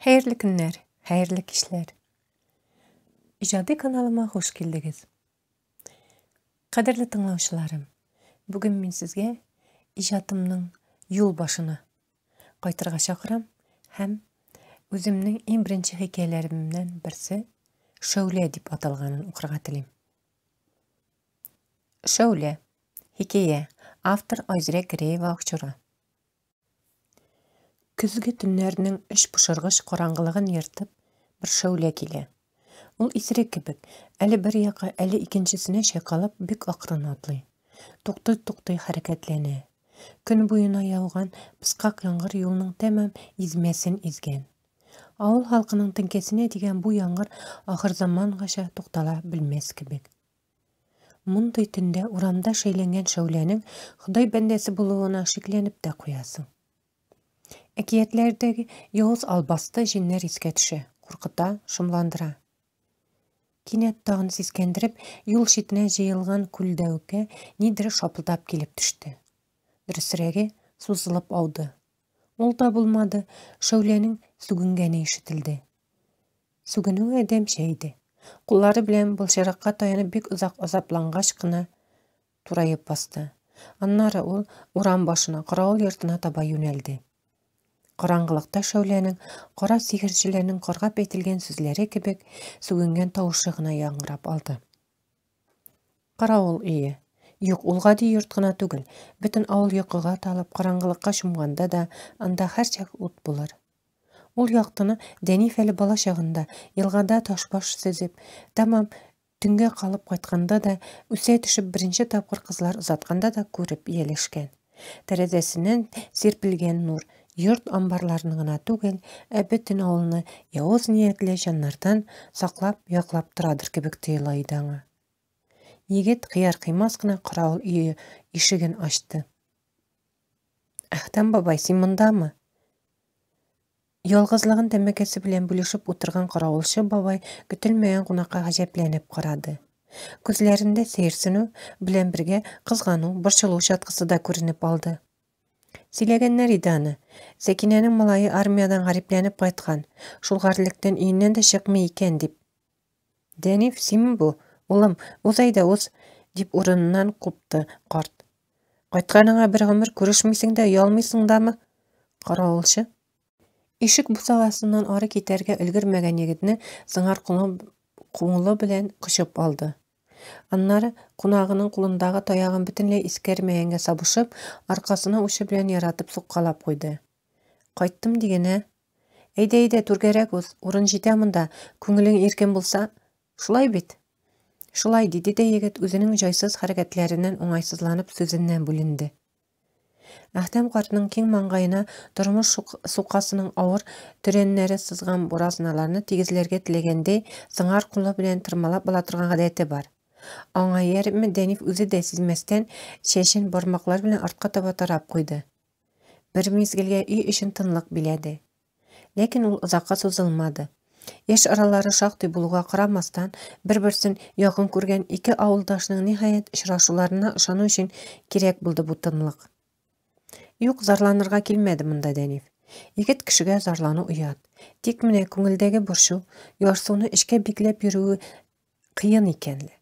Хәерле көннәр, хәерле кичләр. Иҗади каналыма хуш килдегез. Кадерле тыңлаучыларым, бүген мин сезгә иҗатымның юл башына кайтырга чакырам һәм үземнең иң беренче хикәяләремнән берсе Шәүлә дип аталганын укырга телим. Шәүлә. Хикәя. Автор Айзирә Гиреева Акчура. Көзге төннәрнең эч пошыргыч караңгылыгын ертып, бер шәүлә килә. Ул исерек кебек, әле бер якка, әле икенчесенә чайкалып, бик акрын атлый. Туктый-туктый хәрәкәтләнә. Көн буена яуган пыскак яңгыр юлның тәмам измәсен изгән. Авыл халкының теңкәсенә тигән бу яңгыр ахырзамангача туктала белмәс кебек. Мондый төндә урамда шәйләнгән шәүләнең Ходай бәндәсе булуына шикләнеп тә куясың. Әкиятләрдәге явыз албасты җеннәр искә төшә, куркыта, шомландыра. Кинәт тагын сискәндереп, юл читенә җыелган күлдәвеккә нидер шапылдап килеп төште. Дөресрәге, сузылып ауды. Ул да булмады, шәүләнең сүгенгәне ишетелде. Сүгенүе адәмчә иде. Куллары белән былчыракка таянып бик озак азаплангач кына тураеп басты. Аннары ул урам башына, каравыл йортына таба юнәлде. Караңгылыкта шәүләнең кара сихерчеләрнең каргап әйтелгән сүзләре кебек сүгенгән тавышы гына яңгырап алды. Каравыл өе. Юк, ул гади йорт кына түгел. Бөтен авыл йокыга талып, караңгылыкка чумганда да, анда һәрчак ут булыр. Ул яктыны Дәниф әле бала чагында, елгада ташбаш сөзеп, тәмам төнгә калып кайтканда да, үсә төшеп беренче тапкыр кызлар озатканда да күреп ияләшкән. Тәрәзәсеннән сирпелгән нур йорт амбарларын гына түгел, ә бөтен авылны явыз ниятле җаннардан саклап, яклап торадыр кебек тоела иде аңа. Егет кыяр-кыймас кына каравыл өе ишеген ачты. Әхтәм бабай, син мондамы? Ялгызлыгын тәмәкесе белән бүлешеп утырган каравылчы бабай көтелмәгән кунакка гаҗәпләнеп карады. Күзләрендә сәерсенү белән бергә кызгану, борчылу чаткысы да күренеп алды. Сөйләгәннәр иде аны. Сәкинәнең малае армиядән гарипләнеп кайткан. Шул гарьлектән өеннән дә чыкмый икән дип. Дәниф, синме бу? Улым, уз әйдә, уз, дип урыныннан купты карт. Кайтканыңа бер гомер күрешмисең дә, оялмыйсың дамы? Каравылчы. Ишек бусагасыннан ары китәргә өлгермәгән егетне сыңар кулы белән кочып алды. Аннары, кунагының кулындагы таягын бөтенләй искәрмәгәнгә сабышып, аркасына учы белән яратып суккалап куйды. Кайттым диген, ә? Әйдә, әйдә, түргәрәк уз, урын җитә монда, күңелең иркен булса, шулай бит? Шулай, диде дә егет, үзенең җайсыз хәрәкәтләреннән уңайсызланып сүзеннән бүленде. Әхтәм картның киң маңгаена тормыш сукасының авыр төрәннәре сызган буразналарны тигезләргә теләгәндәй, сыңар кулы белән тырмалап ала торган гадәте бар. Аңа иярепме, Дәниф үзе дә сизмәстән, чәчен бармаклар белән артка таба тарап куйды. Бер мизгелгә өй эчен тынлык биләде. Ләкин ул озакка сузылмады. Яшь аралары шактый булуга карамастан, бер-берсен якын күргән ике авылдашның ниһаять очрашуларына ышану өчен кирәк булды бу тынлык. Юк, зарланырга килмәде монда Дәниф. Егет кешегә зарлану оят. Тик менә күңелдәге борчу, ярсуны эчкә бикләп йөрүе кыен икән лә.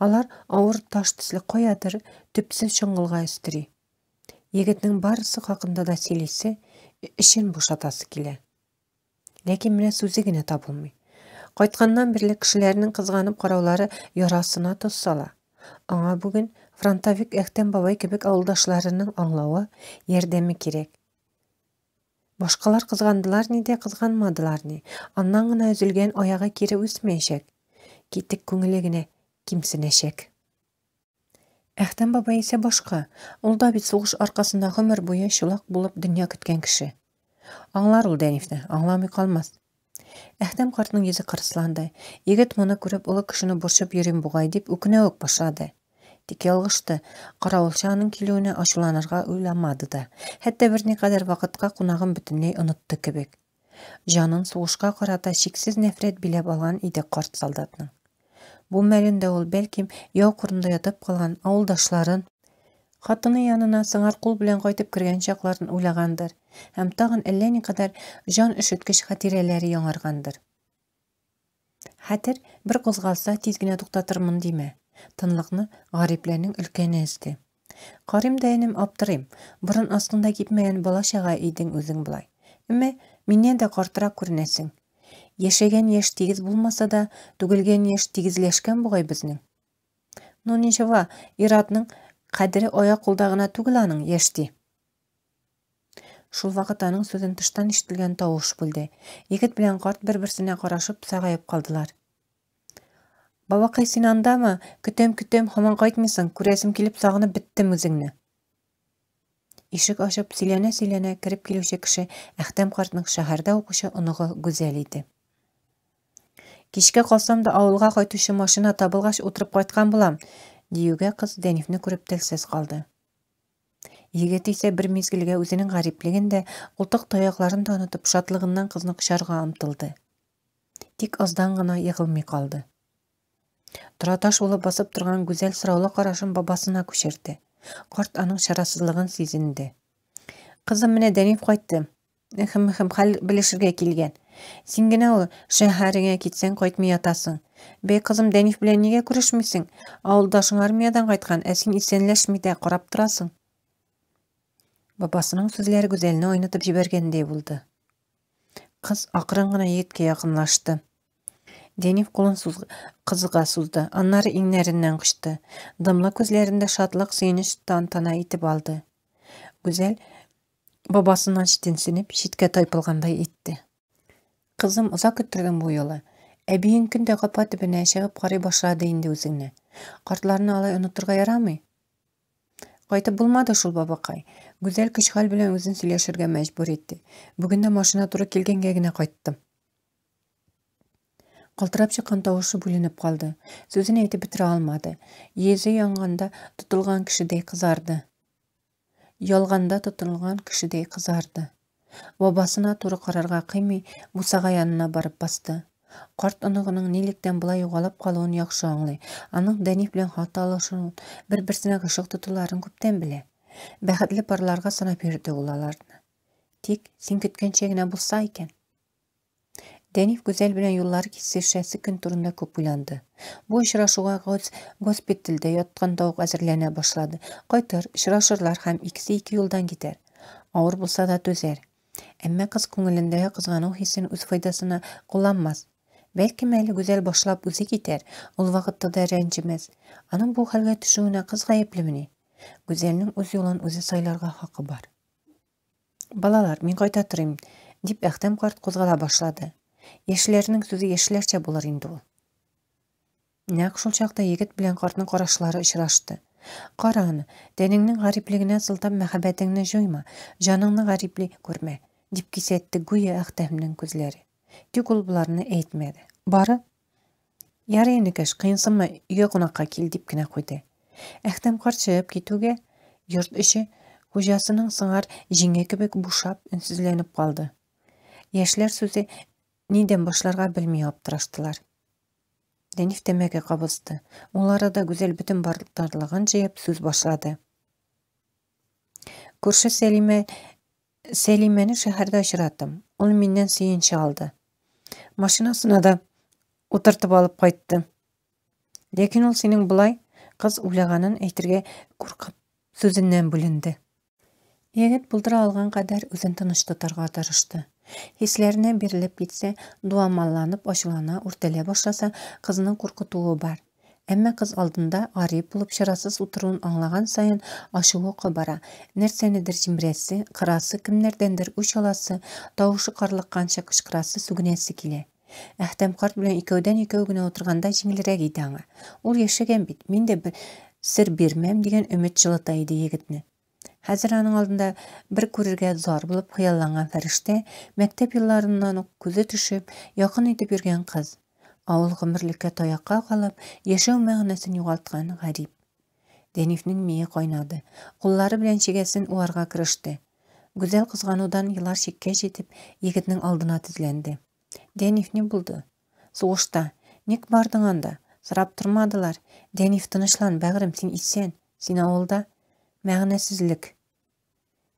Алар авыр таш төсле каядыр төпсез чоңгылга өстери. Егетнең барысы хакында да сөйлисе, эчен бушатасы килә. Ләкин менә сүзе генә табылмый. Кайтканнан бирле кешеләрнең кызганып караулары ярасына тоз сала. Аңа бүген фронтовик Әхтәм бабай кебек авылдашларының аңлавы, ярдәме кирәк. Башкалар кызгандылар ни дә, кызганмадылар ни. Аннан гына өзелгән аягы кире үсмәячәк. Китек күңеле генә кимсенәчәк. Әхтәм бабай исә башка. Ул да бит сугыш аркасында гомер буе чулак булып дөнья көткән кеше. Аңлар ул Дәнифне, аңламый калмас. Әхтәм картның йөзе кырысланды. Егет моны күреп, олы кешене борчып йөрим бугай дип үкенә үк башлады. Тик ялгышты. Каравылчы аның килүенә ачуланырга уйламады да. Хәтта берникадәр вакытка кунагын бөтенләй онытты кебек. Җанын сугышка карата чиксез нәфрәт биләп алган иде карт солдатның. Бу мәлендә ул, бәлкем, яу кырында ятып калган авылдашларын, хатыны янына сыңар кул белән кайтып кергән чакларын уйлагандыр. Һәм тагын әллә никадәр җан өшеткеч хатирәләре яңаргандыр. Хәтер бер кузгалса, тиз генә туктатырмын димә. Тынлыкны гарипләрнең өлкәне өзде. Карыйм да, энем, аптырыйм. Борын астында кипмәгән бала-чага идең үзең болай. Әмма миннән дә картрак күренәсең. Яшәгән яшь тигез булмаса да, түгелгән яшь тигезләшкән бугай безнең. Ну ничего, ир-атның кадере аяк-кулда гына түгел аның, яшьти. Шул вакыт аның сүзен тыштан ишетелгән тавыш бүлде. Егет белән карт бер-берсенә карашып сагаеп калдылар. Бабакай, син андамы? Көтәм, көтәм, һаман кайтмыйсың. Күрәсем килеп сагынып беттем үзеңне. Ишек ачып, сөйләнә-сөйләнә кереп килүче кеше Әхтәм картның шәһәрдә укучы оныгы Гүзәл иде. Кичкә калсам да авылга кайтучы машина табылгач утырып кайткан булам, диюгә кыз Дәнифне күреп телсез калды. Егет исә бер мизгелгә үзенең гариплеген дә, култык таякларын да онытып, шатлыгыннан кызны кочарга омтылды. Тик аздан гына егылмый калды. Тораташ булып басып торган Гүзәл сораулы карашын бабасына күчерде. Карт аның чарасызлыгын сизенде. Кызым, менә Дәниф кайтты. Эхем-эхем, хәл белешергә килгән. Син генә ул, шәһәреңә китсәң, кайтмый ятасың. Бәй, кызым, Дәниф белән нигә күрешмисең? Авылдашың армиядән кайткан, ә син исәнләшми дә карап торасың. Бабасының сүзләре Гүзәлне айнытып җибәргәндәй булды. Кыз акрын гына егеткә якынлашты. Дәниф кулын суз... кызга сузды, аннары иңнәреннән кочты. Дымлы күзләрендә шатлык, сөенеч тантана итеп алды. Гүзәл Бабасыннан читенсенеп, читкә тайпылгандай итте. Кызым, озак көттердең бу юлы. Әбиең көн дә капка төбенә чыгып карый башлады инде үзеңне. Картларны алай онытырга ярамый. Кайтып булмады шул, бабакай. Гүзәл көч-хәл белән үзен сөйләшергә мәҗбүр итте. Бүген дә машина туры килгәнгә генә кайттым. Калтырап чыккан тавышы бүленеп калды. Сүзен әйтеп бетерә алмады. Йөзе янганда тотылган кешедәй кызарды. Ялганда тотылган кешедәй кызарды. Бабасына туры карарга кыймый, бусага янына барып басты. Карт оныгының нилектән болай югалып калуын яхшы аңлый. Аның Дәниф белән хат алышуын, бер-берсенә гашыйк тотуларын күптән белә. Бәхетле парларга санап йөрде ул аларны. Тик син көткәнчә генә булса икән. Дәниф Гүзәл белән юллары кисешәсе көн турында күп уйланды. Бу очрашуга госпитальдә ятканда ук әзерләнә башлады. Кайтыр, очрашырлар һәм икесе ике юлдан китәр. Авыр булса да түзәр. Әмма кыз күңелендәге кызгану хисен үз файдасына кулланмас. Бәлкем әле Гүзәл башлап үзе китәр, ул вакытта да рәнҗемәс. Аның бу хәлгә төшүенә кыз гаеплемени? Гүзәлнең үз юлын үзе сайларга хакы бар. Балалар, мин кайта торыйм, дип Әхтәм карт кузгала башлады. Яшьләрнең сүзе яшьләрчә булыр инде ул. Нәкъ шул чакта егет белән картның карашлары очрашты. Кара аны, тәнеңнең гариплегенә сылтап мәхәббәтеңне җуйма, җаныңны гарипли күрмә, дип кисәтте гүя Әхтәмнең күзләре. Тик ул боларны әйтмәде. Бары Ярый, энекәш, кыенсынма, өйгә кунакка кил, дип кенә куйды. Әхтәм карт чыгып китүгә, йорт эче хуҗасының сыңар җиңе кебек бушап, өнсезләнеп калды. Яшьләр сүзе нидән башларга белми аптыраштылар. Дәниф тәмәке кабызды. Ул арада Гүзәл бөтен барлыгын җыеп сүз башлады. Күрше Сәлимә Сәлимәне шәһәрдә очраттым. Ул миннән сөенче алды. Машинасына да утыртып алып кайтты. Ләкин ул синең болай кыз уйлаганын әйтергә куркып, сүзеннән бүленде. Егет булдыра алган кадәр үзен тыныч тотарга тырышты. Хисләренә бирелеп китсә, дуамалланып ачулана, үртәлә башласа, кызның куркытуы бар. Әмма кыз алдында гарип булып чарасыз утыруын аңлаган саен ачуы кабара, нәрсәнедер җимерәсе, кырасы, кемнәрдәндер үч аласы, тавышы карлыкканча кычкырасы, сүгенәсе килә. Әхтәм карт белән икәүдән-икәү генә утырганда җиңелрәк иде аңа. Ул яшәгән бит, мин дә бер сер бирмәм дигән өмет җылыта иде егетне. Хәзер аның алдында бер күрергә зар булып хыялланган фәрештә, мәктәп елларыннан ук күзе төшеп, якын итеп йөргән кыз. Авыл гомерлеккә таякка калып, яшәү мәгънәсен югалткан гарип. Дәнифнең мие кайнады. Куллары белән чигәсен уарга кереште. Гүзәл кызганудан елар чиккә җитеп, егетнең алдына тезләнде. Дәниф, ни булды? Сугышта. Ник бардың анда? Сорап тормадылар. Дәниф, тынычлан, бәгърем, син исән. Син авылда. Мәгънәсезлек.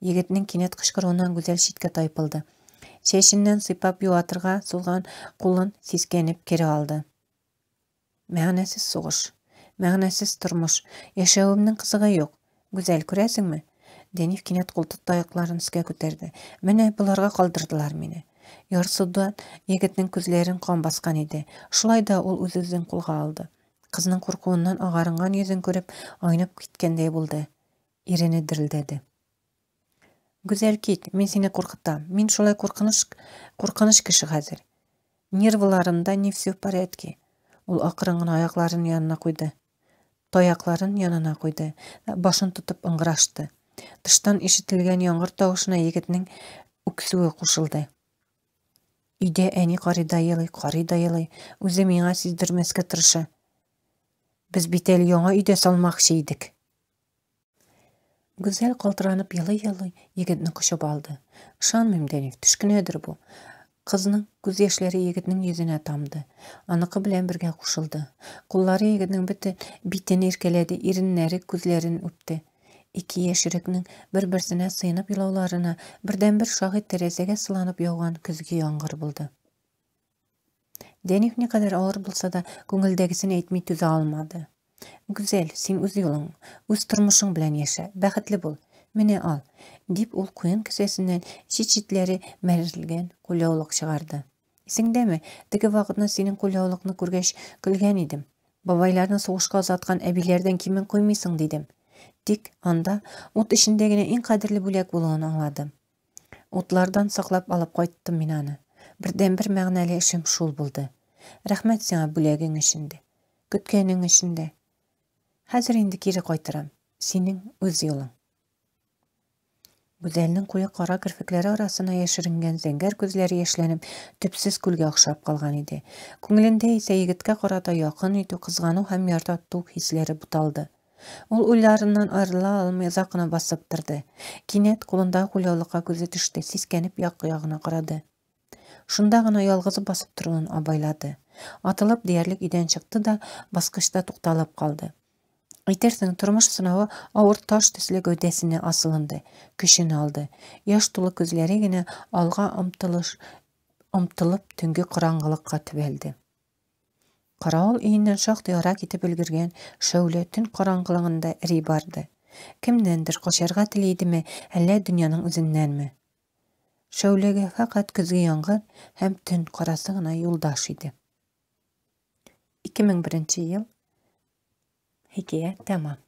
Егетнең кинәт кычкыруыннан Гүзәл читкә тайпылды. Чәченнән сыйпап юатырга сузган кулын сискәнеп кире алды. Мәгънәсез сугыш. Мәгънәсез тормыш. Яшәвемнең кызыгы юк. Гүзәл, күрәсеңме? Дәниф кинәт култык таякларын өскә күтәрде. Менә боларга калдырдылар мине. Ярсудан егетнең күзләрен кан баскан иде. Шулай да ул үз-үзен кулга алды. Кызның куркуыннан агарынган йөзен күреп, айнып киткәндәй булды. Ирене дерелдәде. Гүзәл, кит, мин сине куркытам. Мин шулай куркыныч, куркыныч кеше хәзер. Нервыларымда не все в порядке. Ул акрын гына аякларын янына куйды. Таякларын янына куйды. Башын тотып ыңгырашты. Тыштан ишетелгән яңгыр тавышына егетнең үксүе кушылды. Өйдә әни карый да елый, карый да елый. Үзе миңа сиздермәскә тырыша. Без бит әле яңа өйдә салмакчы идек. Гүзәл калтыранып елый-елый егетне кочып алды. Ышанмыйм, Дәниф, төш кенәдер бу. Кызның күз яшьләре егетнең йөзенә тамды. Аныкы белән бергә кушылды. Куллары егетнең бөтен битен иркәләде, иреннәре күзләрен үпте. Ике яшь йөрәкнең бер-берсенә сыенып елауларына бердәнбер шаһит тәрәзәгә сыланып яуган көзге яңгыр булды. Дәниф никадәр авыр булса да, күңелдәгесен әйтми түзә алмады. Гүзәл, син үз юлың, үз тормышың белән яшә, бәхетле бул. Менә ал, дип ул куен кесәсеннән чит-читләре мәрелгән кулъяулык чыгарды. Исеңдәме, теге вакытны синең кулъяулыкны күргәч көлгән идем. Бабайларны сугышка озаткан әбиләрдән кимен куймыйсың, дидем. Тик анда ут эчендә генә иң кадерле бүләк булуын аңладым. Утлардан саклап алып кайттым мин аны. Бердәнбер мәгънәле эшем шул булды. Рәхмәт сиңа бүләгең өчен дә, көткәнең өчен дә. Хәзер инде кире кайтырам. Синең үз юлың. Гүзәлнең куе кара керфекләре арасына яшеренгән зәңгәр күзләре яшьләнеп, төпсез күлгә охшап калган иде. Күңелендә исә егеткә карата якын итү, кызгану һәм ярату хисләре буталды. Ул уйларыннан аерыла алмый озак кына басып торды. Кинәт кулындагы кулъяулыкка күзе төште, сискәнеп як-ягына карады. Шунда гына ялгызы басып торуын абайлады. Атылып диярлек өйдән чыкты да баскычта тукталып калды. Әйтерсең, тормыш сынавы авыр таш төсле гәүдәсенә асылынды, көчен алды. Яшь тулы күзләре генә алга омтылыш омтылып төнге караңгылыкка төбәлде. Каравыл өеннән шактый ара китеп өлгергән Шәүлә төн караңгылыгында эри барды. Кемнәндер качарга тели идеме, әллә дөньяның үзеннәнме? Шәүләгә фәкать көзге яңгыр һәм төн карасы гына юлдаш иде. 2001 ел. Хикәя тәмам.